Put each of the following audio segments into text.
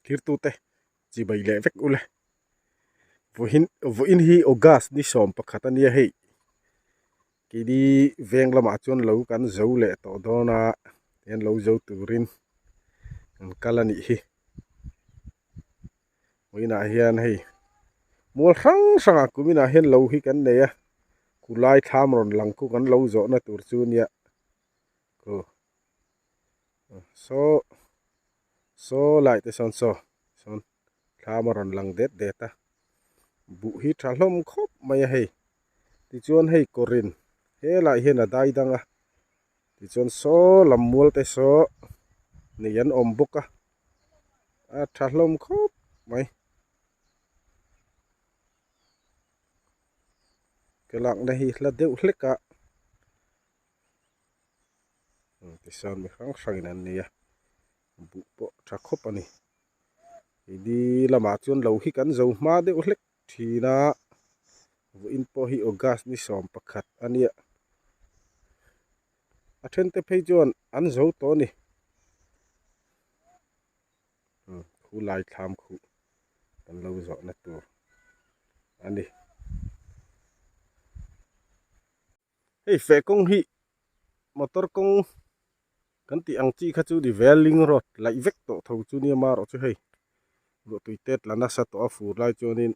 Thirtute chibai leh vek ule. Vawiin vawiin hi August ni sawm pakhat a nia hei. Keini veng lamah chuan lo kan zo leh tawh dawn a, tihian lo zo turin kan kal a nih hi. Vawiinah hian hei mual hrang hrangah kuminah hian lo hi kan nei a, kulai thlam rawn lang khu kan lo zawhna tur chu a nia. Khu saw saw lai te sawn saw sawn thlam a rawn lang det det a buh hi tha hlawm khawp mai a hei tichuan hei kawrin helaiah hian a dai dang a tichuan saw lam mual te saw nei an awm bawk a a tha hlawm khawp mai. Ka lakna hi hla deuh hlek a. Tichuan mi hrang hrangin an nei a buh pawh tha khawp a ni keini lamah chuan lo hi kan zo hma deuh hlek thin a vawiin pawh hi august ni sawm pakhat a nia a then te phei chuan an zo tawh a ni khu lai thlam khuh kan lo zawhna tur a ni. Hei feh kawng hi motor kawng kan tih ang chi kha chu ni ve a link road laih vek tawh tho chu nia marawh chu hei ruahtui tet la nasa tawh a fur lai chuanin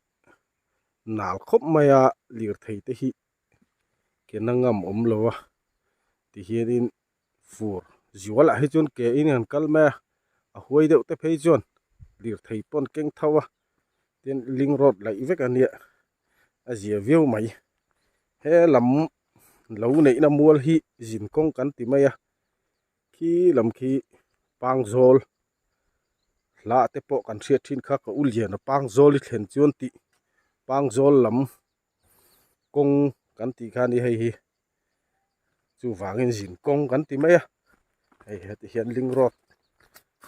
nal khawp mai a lirthei te hi ke na ngam awm lo a tihianin fur zualah hi chuan ke in han kal mai a a huai deuh te phei chuan lirthei pawn keng tho a tin link road laih vek a nia a zia viau mai he lam lo neihna mual hi zin kawng kan ti mai a khi lam khi pangzawl hla te pawh kan hriat thin kha ka u lian a pangzawl i thlen chuan tih pangzawl lam kawng kan tih kha a ni hei hi chuvangin zin kawng kan ti mai a hei heti hian link road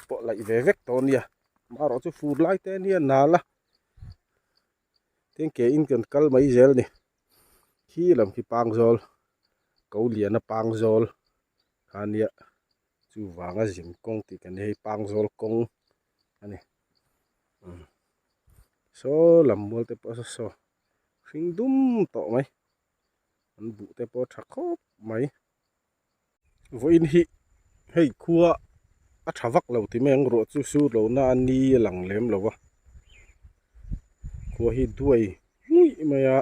pawh laih ve vek tawh a nia amaherawhchu fur lai te ania nal a tin ke in kan kal mai zel a ni khi lam khi pangzawl ko liana pangzawl kha ania chuvanga zin kawng tih kan hei pangzawl kawng a ni saw lam mual te pawh saw hring dum tawh mai. An buh te pawh a tha khawp mai. Vawiin hi hei khua a tha vak lo ti mai ang ruah chu sur lo na a ni a lang lem lo va. Khua hi duai hmuih mai a.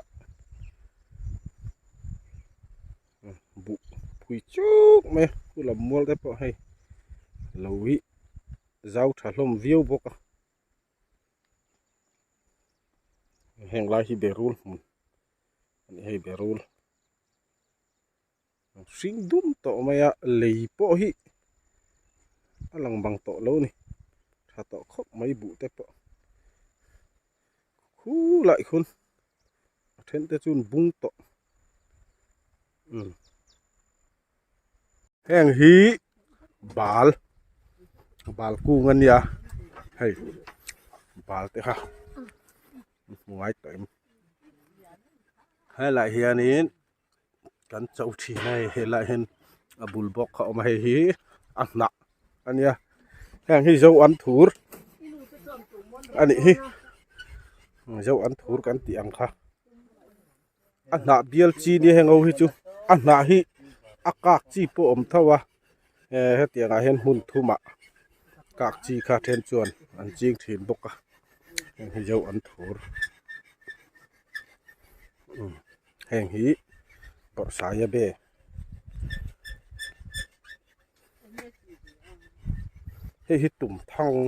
Buh phui chuk mai a khu lam mual te pawh hei lo hi zau tha hlawm viau bawk a. Heng lai hi berul hmun a ni hei berul hring dum tawh mai a lei pawh hi a lang bang tawh lo a ni tha tawh khawp mai buh te pawh khulai khun a then te chu an bung tawh umm heng hi bal bal kung a nia hei bal te kha hmu ngai tawh em helaiah hianin kan cho thin a hei helaiah hian a bul bawk kha a awm a hei hi a hnah a nia heng hi zo an thur a nih hi zo an thur kan tih ang kha. A hnah bial chi nia heng ho hi chu a hnah hi a kak chi pawh a awm tho a eh hetiang ah hian hmun thumah kak chi kha then chuan an ching thin bawk a heng hi zo an thur heng hi bawrhsaia be hei hi tumthang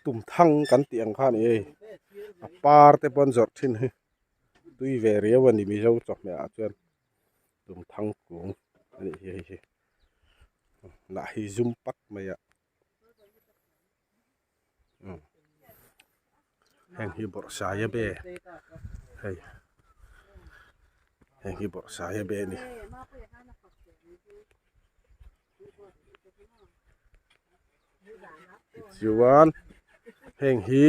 tumthang kan tih ang kha a ni hei a par te pawh an zawrh thin hi. Tui ve riau a ni Mizo chawhmeh ah chuan tumthang kung a nih hi hei hi lah hi zum pat mai a umm heng hi bawrhsaia be hei heng hi bawrhsaia be a ni. Tichuan heng hi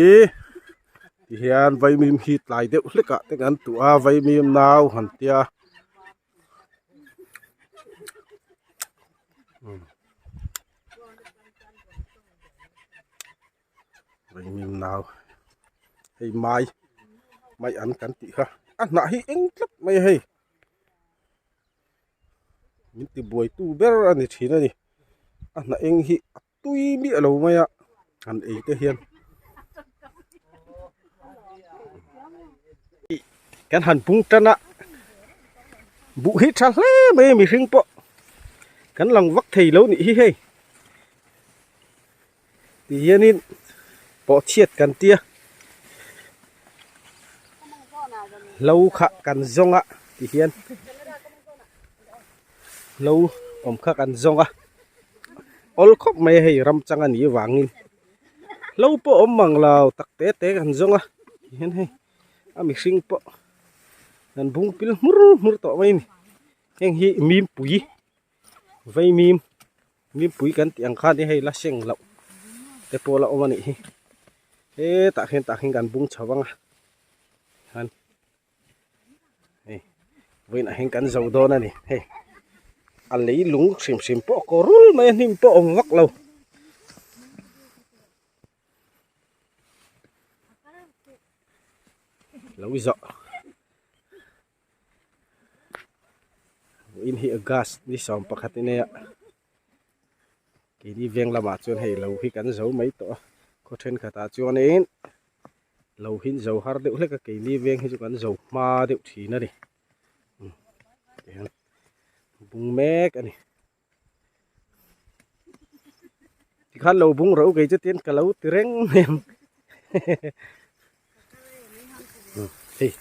tihian vaimim hi tlai deuh hlek ah te kan tuah a vaimim nau han tia Vaimim nau hei mai mai an kan tih kha a hnah hi eng tlat mai a hei min ti buai tu ber a ni thin a ni a hnah eng hi a tui miah lo mai a han ei te hian kan han pung tan a buh hi tha hle mai a mihring pawh kan lang vak thei lo nih hi hei. Ti hianin pawh chhiat kan tia hlo kha kan zawng a ti hian hlo awm kha kan zawng a awl khawp mai a hei ram chang a nih avangin hlo pawh awm mang lo tak te te kan zawng a ti hian hei a mihring pawh kan bung pil hmur hmur tawh mai a ni heng hi mimpui vaimim. Mimpui kan tih ang khan hi hei la seng loh te pawh la awm a nih hi hetah hian tah hian kan bung chho vang a han hei vawiinah hian kan zo dawn a ni hei a leilung hrim hrim pawh a kaw rul mai a hnim pawh a awm vak lo. Lo zawh. In hi august ni 11 in a keini veng lamah chuan hei lo hi kan zo mai tawh a khaw thenkhatah chuanin lo hi an zo har deuh hlek a keini veng hi chu kan zo hma deuh thin a ni tihian bung mek a ni tikhan lo bung rawh u kei chu tin ka lo ti reng mai ang hei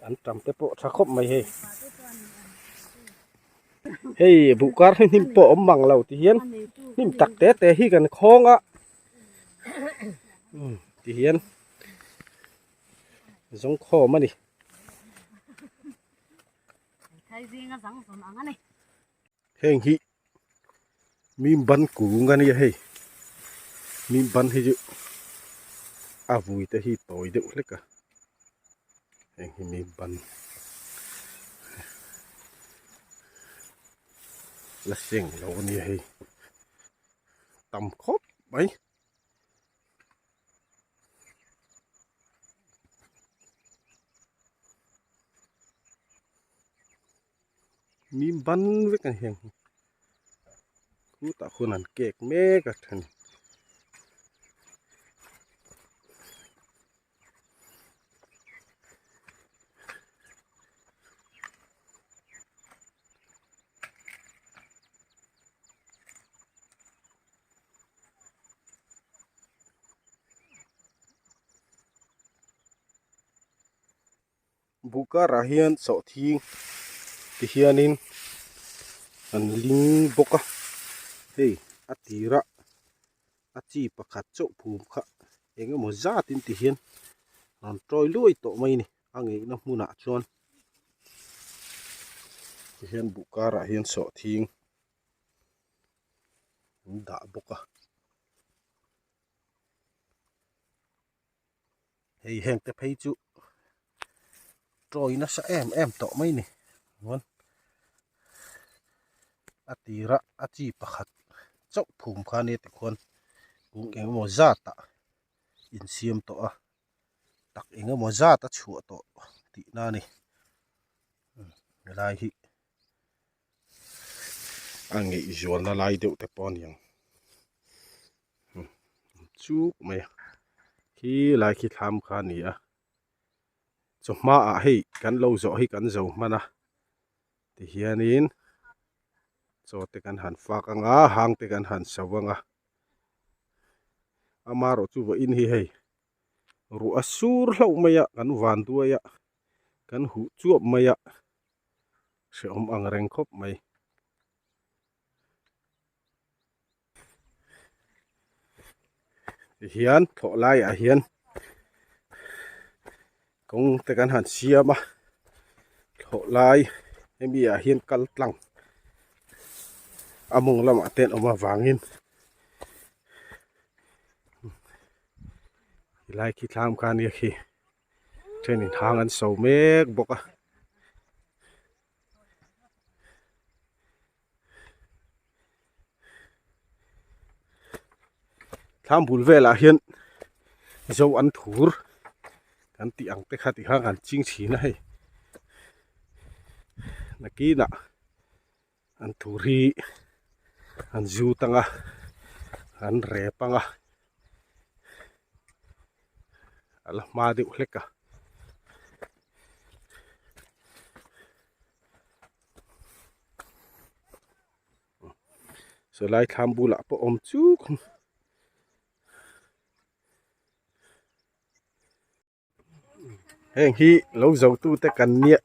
an tam te pawh tha khawp mai hei hei buh kar hi hnim pawh awm mang lo ti hian hnim tak te te hi kan khawng a ti hian zawng khawm a ni. Heng hi mim ban kung a nia hei mim ban hi chu a vui te hi tawi deuh hlek a heng hi mim ban la seng lo a nia hei tam khawp mai. Mim ban vek a ni heng hi khutah khuan an kek mek a then. Buhkarah hian sawhthing ti hianin an ling bawk a hei a tirah a chi pakhat chauh phum kha eng emaw zat in ti hian rawn tawi luai tawh mai a ni a ngeihna hmunah chuan ti hian buhkarah hian sawhthing an dah bawk a. Hei heng te phei chu tawi nasa em em tawh mai ni chuan a tira a chi pakhat chauh phum kha nia tikhuan kung eng emaw zat ah insiam tawh a tak eng emaw zat a chhuah tawh tihna a ni helai hi. A ngaihzualna lai deuh te pawh a ni ang chuk mai a khi lai khi thlam kha a ni a chawhma ah hei kan lo zawh hi kan zo hman a tihianin chaw te kan han fak ang a hang te kan han so ang a amaherawhchu vawiin hi hei ruah a sur hlauh mai a kan van duai a kan huh chuap mai a. hrehawm ang reng khawp mai. Tihian thlawh laiah hian kawng te kan han siam a thlawh lai hemi ah hian kal tlang a mawng lamah te an awm avangin helai khi thlam kha ania khi. Thenin hang an so mek bawk a. Thlam bul velah hian. Zo an thur kan tih ang te kha tikhan kan ching thin a hei nakinah an thur hi an zut ang a an rep ang a a la hma deuh hlek a. Saw lai thlam bulah pawh awm chuk ang. Heng hi lo zo tute kan nia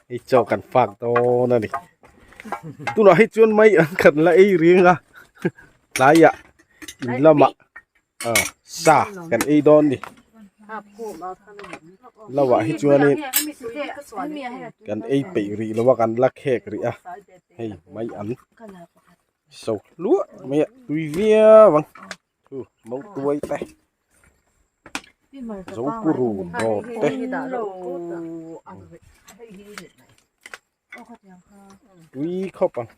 hei chaw kan fak dawn a ni tunah hi chuan mai an khat la ei ring a tlaiah in lamah ah sa kan ei dawn a ni lohah hi chuanin kan ei peih rih lo a kan la khek rih a hei mai an so hluah mai a tui viau ang. Chu mo tuai te zo purun dawr te tui khawp ang.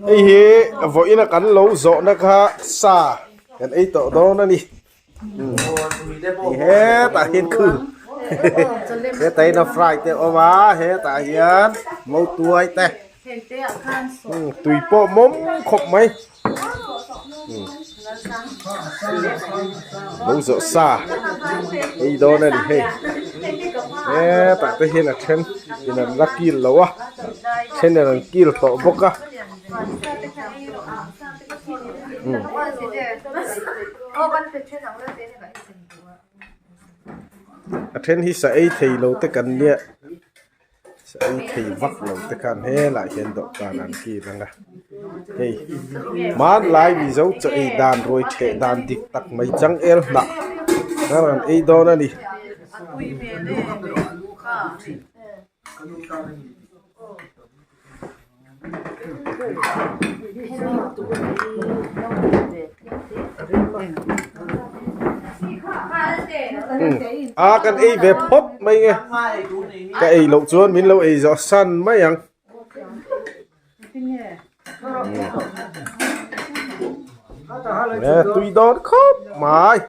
Hei hi vawiin a kan lo zawhna kha sa kan ei tawh dawn a ni hetah hian khu hetah hian a fry te a awm a hetah hian mautuai te tui pawh mawm khawp mai lo zawh sa ei dawn a ni hei hetah te hian a then in an la kil lo a then in an kil tawh bawk a a then hi sa ei thei lo te kan nia. Sa ei thei vak lo te khan helaiah hian dawhkan an kil ang a hei hmanlai mizo chaw ei dan ruai theh dan dik tak mai changel hnah khan an ei dawn a ni. A kan ei ve phawt mai nge ka ei loh chuan min lo ei zawh san mai ang tui dawn khawp mai.